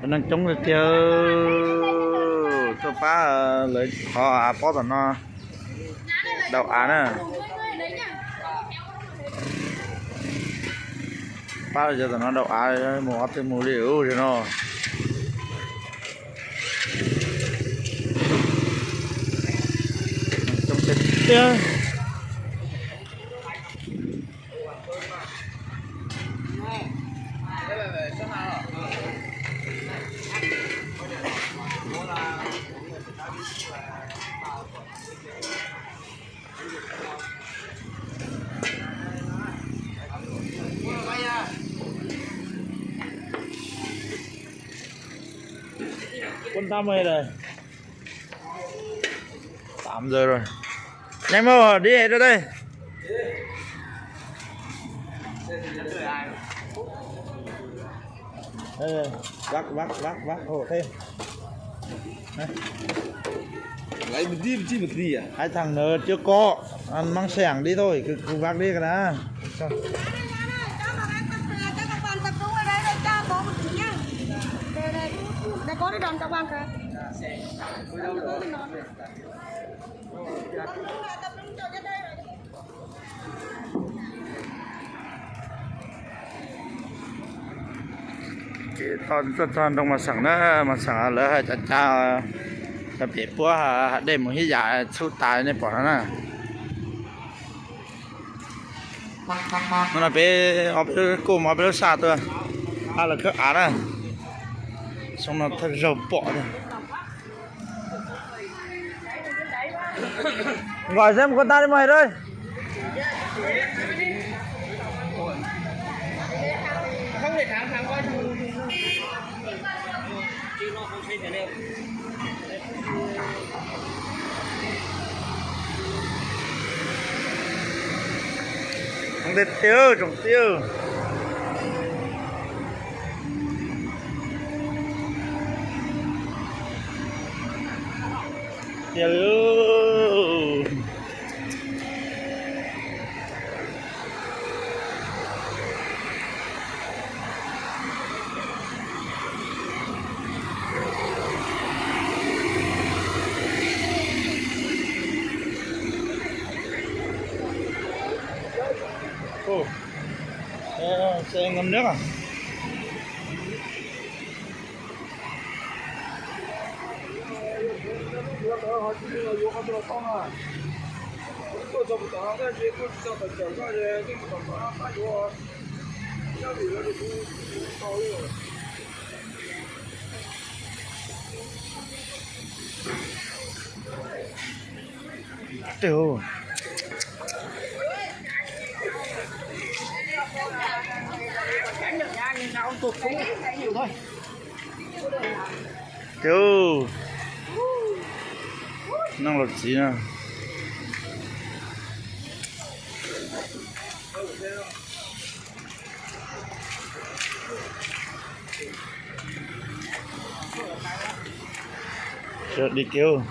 Neeg coob tiag tiag. Tuaj pab lawv qhov av pob tom no, daus av na. Pab cov tom no daus av, mus ob tug mus li ub no. Coob tiag tiag. Quân tám mươi rồi. Tám giờ rồi. Nhanh mau đi ra đây. Ê, vác, vác, vác, vác hộ thêm. Đấy. Lấy một tí, một tí, một tí à? Hai thằng nó chưa có, ăn măng sẻng đi thôi, cứ, cứ vác đi cái đã. Cho các bạn tập trung ở đây rồi, cho có một tí nhá. Đây, đây. Đã có cái đoàn các bạn kìa. Ces toj txog nroog Mas Xeem na, Mas Xeem lawv hais cov cab, cov pem puab hav dej mus hib yam txhub tas nej pom no na. Hnub no peb ob peb lub kuj mus ob peb lub saj tuaj, hab lawv khawb av na. Xyoo no thawj zaug pom tiag. Gọi xem có ta đi mời đây. Trùng tiêu, trùng tiêu. Tiag li. Ồ, xe, xe ngâm nước à? Tiu. Tiu. Noj los txiv na. Đi Kiều.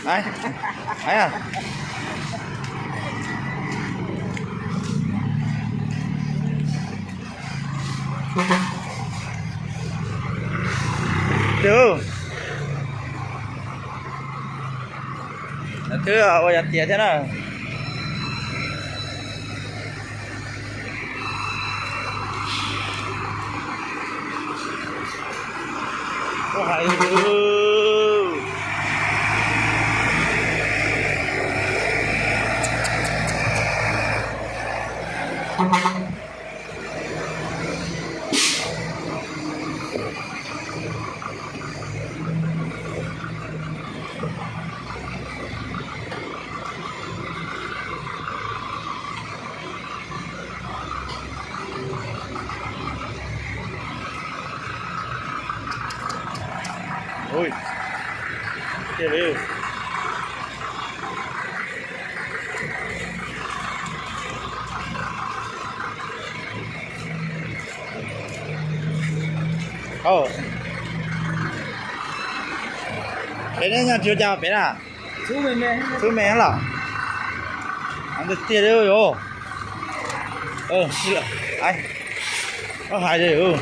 Đấy. Đấy à. Tiu. Tus twb ua yog tiav thiab na. Ua hais. Ui, cia li. Ồ. Peb nyob nyob tsis ua cas peb na. Xub me los. Tiag tiag li os. Ai, có hài gì ừ.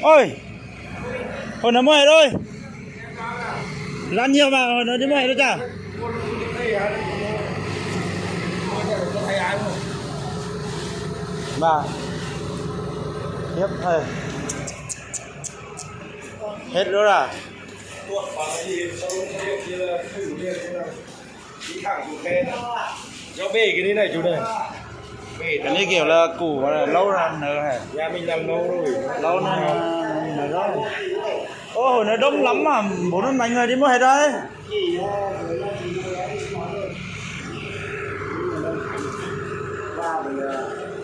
Ôi, hồi nó mới rồi. Rắn nhiều mà hồi nó đi mới rồi chả. Mà. Tiếp thôi. Hết rồi à? Cái này kiểu là củ mà lâu rồi nở hả? Lâu nó nở đó. Ô, hồi nó đông lắm mà, bố nó đánh rồi đi mua hết rồi.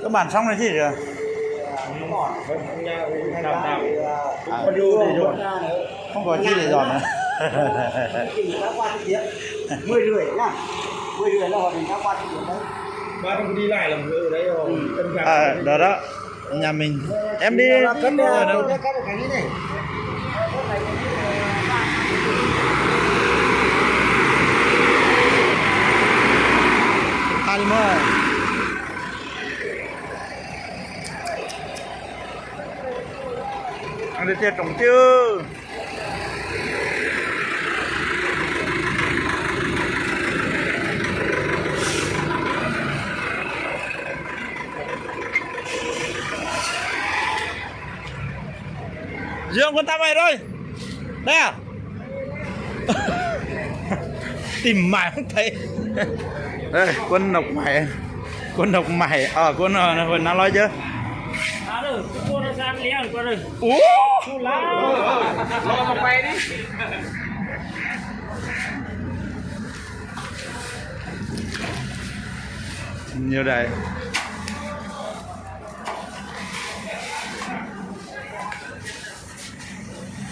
Các bạn xong rồi chứ? Không có chi để dọn nữa. Mười rưỡi nhá. Mười rưỡi là họ đến tham quan cái đấy. Ba trăm đi lại là một người ở đấy rồi. Cân bằng. Ờ, đó đó. Nhà mình. Em đi. Cân bằng. Hai mươi. Ăn tiệc trống chứ. Dương, con tao mày rồi. Đây à? Tìm mãi không thấy. Đây, con đọc mày. Con đọc mày. Ờ, con, ờ, nó nói chứ. Ủa? Nhiều đây.